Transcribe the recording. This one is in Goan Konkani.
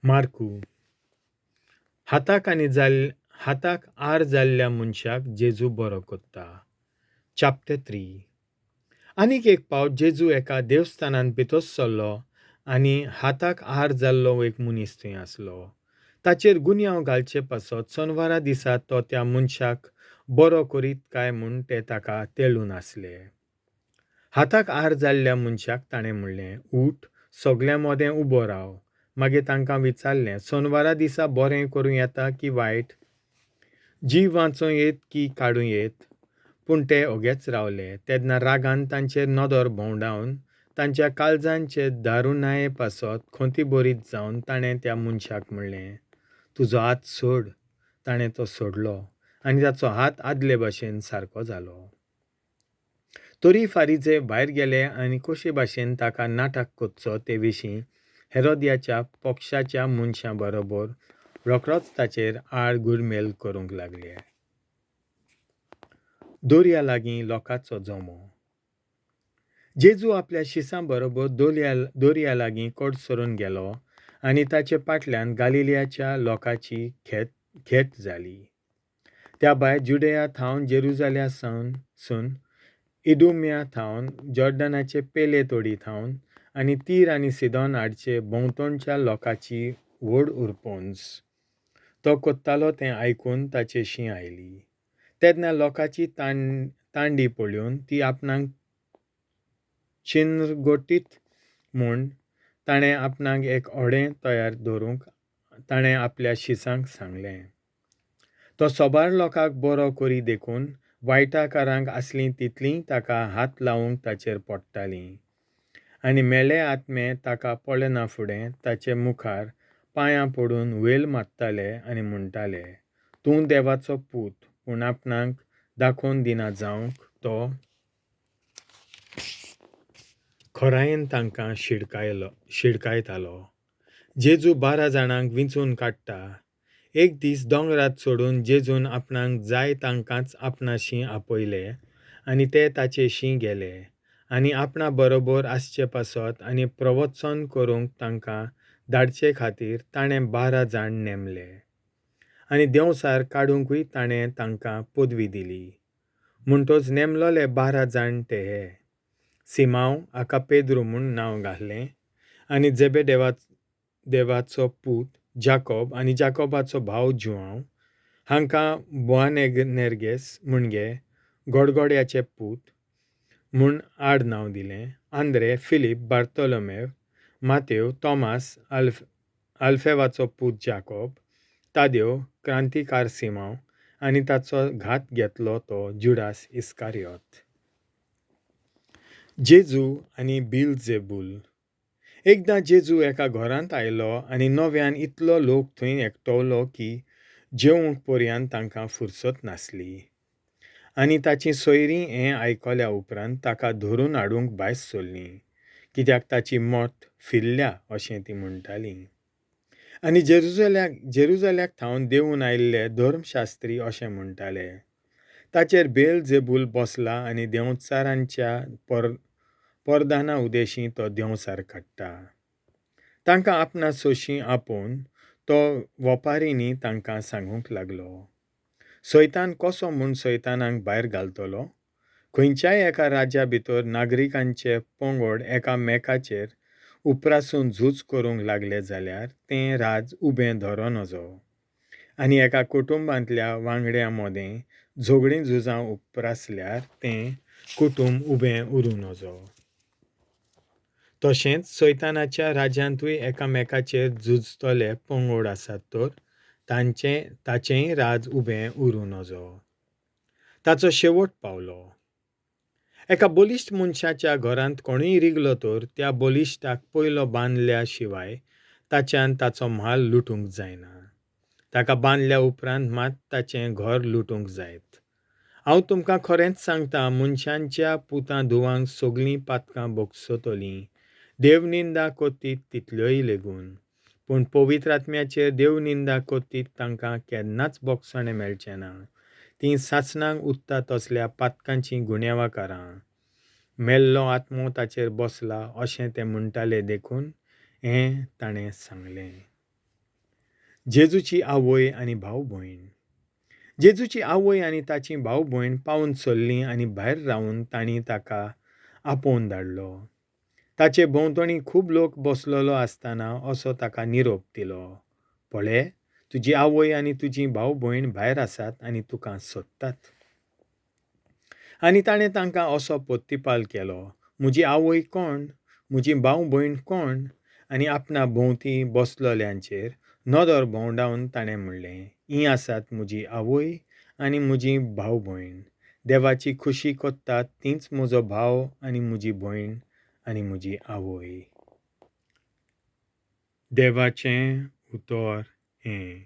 मार्कू. हाताक आनी जाल हाताक आर जाल्ल्या मनशाक जेजू बरो कोत्ता. Chapter three. आनीक एक पावट जेजू एका देवस्थानांत भितर सरलो आनी हाताक आर जाल्लो एक मनीस थंय आसलो. ताचेर गुन्यांव घालचे पासत सोनवारा दिसा तो त्या मनशाक बरो करीत काय म्हूण ते ताका तेळून आसले. हाताक आर जाल्ल्या मनशाक ताणें म्हणलें, उठ, सगल्यां मदें उबो राव. मागीर तांकां विचारलें, सोनवारा दिसा बरें करूं येता की वायट? जीव वांचोवं येत की काडूं येत? पूण ते ओगेच रावले. तेन्ना रागान तांचेर नदर भोंवडावन तांच्या काळजांचे दारुणाये पासत खंती भरीत जावन ताणें त्या मनशाक म्हणलें, तुजो हात सोड. ताणें तो सोडलो आनी ताचो हात आदले भाशेन सारको जालो. तरी फारीजे भायर गेले आनी कशे भाशेन ताका नाटक करचो ते विशीं हेरोद्याच्या पक्षाच्या मनशां बरोबर रोखडोच ताचेर आड गुरमेल करूंक लागले. दर्या लागीं लोकांचो जमो. जेजू आपल्या शिसां बरोबर दर्या लागीं कडसरून गेलो आनी ताचे फाटल्यान गालिलियाच्या लोकांची खेत जाली. त्या भायर जुडेया थावन, जेरुजाल्या सावन सून, इदुम्या थावन, जॉर्डनाचे पेले तोडी थावन आनी तीर आनी सिदोन हाडचे भोंवतणच्या लोकांची व्हड उरपोंज तो कोत्तालो तें आयकून ताचेशी आयली. तेन्ना लोकांची तांडी पळोवन ती आपणाक चिनगोटीत म्हूण ताणें आपणाक एक होडें तयार दवरूंक ताणें आपल्या शिसांक सांगलें. तो सोबार लोकांक बरो करी देखून वायटाकारांक आसलीं तितलींय ताका हात लावंक ताचेर पडटालीं. आनी मेले आत्मे ताका पळयना फुडें ताचे मुखार पांयां पडून वेल मारताले आनी म्हणटाले, तूं देवाचो पूत. पूण आपणाक दाखोवन दिना जावंक तो खोरायेन तांकां शिडकायतालो. जेजू 12 जाणांक विंचून काडटा. एक दीस दोंगरार चडून जेजून आपणाक जाय तांकांच आपणाशी आपयले आनी ते ताचेशी गेले. आनी आपणा बरोबर आसचे पासत आनी प्रवचन करूंक तांकां धाडचे खातीर ताणें 12 जाण नेमले. आनी देंवचार काडुंकूय ताणें तांकां पदवी दिली. म्हणटच नेमलोले 12 जाण ते हे: सिमांव हाका पेद्रू म्हूण नांव घालें आनी जेबेदेवा देवाचो पूत जाकोब आनी जाकोबाचो भाव जुआंव, हांकां बोआनेर्गेस म्हणजे गडगड्याचे पूत म्हूण आड नांव दिलें, आंद्रे, फिलीप, बार्तोलोमेव, मातेव, तॉमास, आल्फेवाचो पूत जाकोब, तादेव, क्रांतिकार सिमांव आनी ताचो घात घेतलो तो जुडास इस्कारियोत. जेजू आनी बिलजेबूल. एकदां जेजू एका घरांत आयलो आनी नव्यान इतलो लोक थंय एकटवलो की जेवंक पर्यान तांकां फुरसत नासली. आनी ताचीं सोयरीं हें आयकल्या उपरांत ताका धरून हाडूंक भायर सरलीं, कित्याक ताची मत फिरल्या अशें तीं म्हणटालीं. आनी जेरुजाल्याक थावन देंवून आयिल्ले धर्मशास्त्री अशें म्हणटाले, ताचेर बेल जेबूल बसला आनी देंवचारांच्या परदाना उदेशीं तो देंवचार काडटा. तांकां आपणा सोशीं आपोवन तो वपारींनी तांकां सांगूंक लागलो, सैतान कसो म्हूण सैतानाक भायर घालतलो? खंयच्याय एका राज्या भितर नागरिकांचे पंगड एकामेकाचेर उप्रासून झूज करूंक लागले जाल्यार तें राज उबें धरूं नजो. आनी एका कुटुंबांतल्या वांगड्यां मदें झगडीं झुजां उप्रासल्यार तें कुटूंब उबें उरूं नजो. तशेंच सैतानाच्या राज्यांतूय एकामेकाचेर झुजतले पंगड आसात तर ताचेंय राज उबें उरूं नजो. ताचो शेवट पावलो. एका बलिश्ट मनशाच्या घरांत कोणूय रिगलो तर त्या बलिश्टाक पयलो बांदल्या शिवाय ताच्यान ताचो म्हाल लुटूंक जायना. ताका बांदल्या उपरांत मात ताचें घर लुटूंक जायत. हांव तुमकां खरेंच सांगता, मनशांच्या पुतां धुवांक सगलीं पातकां भोगसतलीं, देवनिंदा करतीत तितल्योय लेगून. पूण पवित्र आत्म्याचेर देवनिंदा करतीत तांकां केन्नाच भोगसणें मेळचें ना. तीं सासणाक उरता तसल्या पातकांचीं गुन्यांवकारां. मेल्लो आत्मो ताचेर बसला अशें ते म्हणटाले देखून हें ताणें सांगलें. जेजूची आवय आनी भाव भयण. जेजूची आवय आनी ताचीं भाव भयण पावून सरलीं आनी भायर रावून तांणी ताका आपोवन धाडलो. ताचे भोंवतणी खूब लोक बसलेलो आसतना असो ताका निरोप दिलो, पळे, तुजी आवय आनी तुजीं भाव भयण भायर आसात आनी तुका सोदतात. आनी ताणें तांकां असो पोत्तिपाल केलो, म्हजी आवय कोण? म्हजी भाव भयण कोण? आनी आपणा भोंवती बसलोल्यांचेर नदर भोंवडावन ताणें म्हणलें, हीं आसात म्हजी आवय आनी म्हजी भाव भयण. देवाची खुशी कोत्तात तींच म्हजो भाव आनी म्हजी भयण आनी म्हजी आवय. देवाचें उतर हें.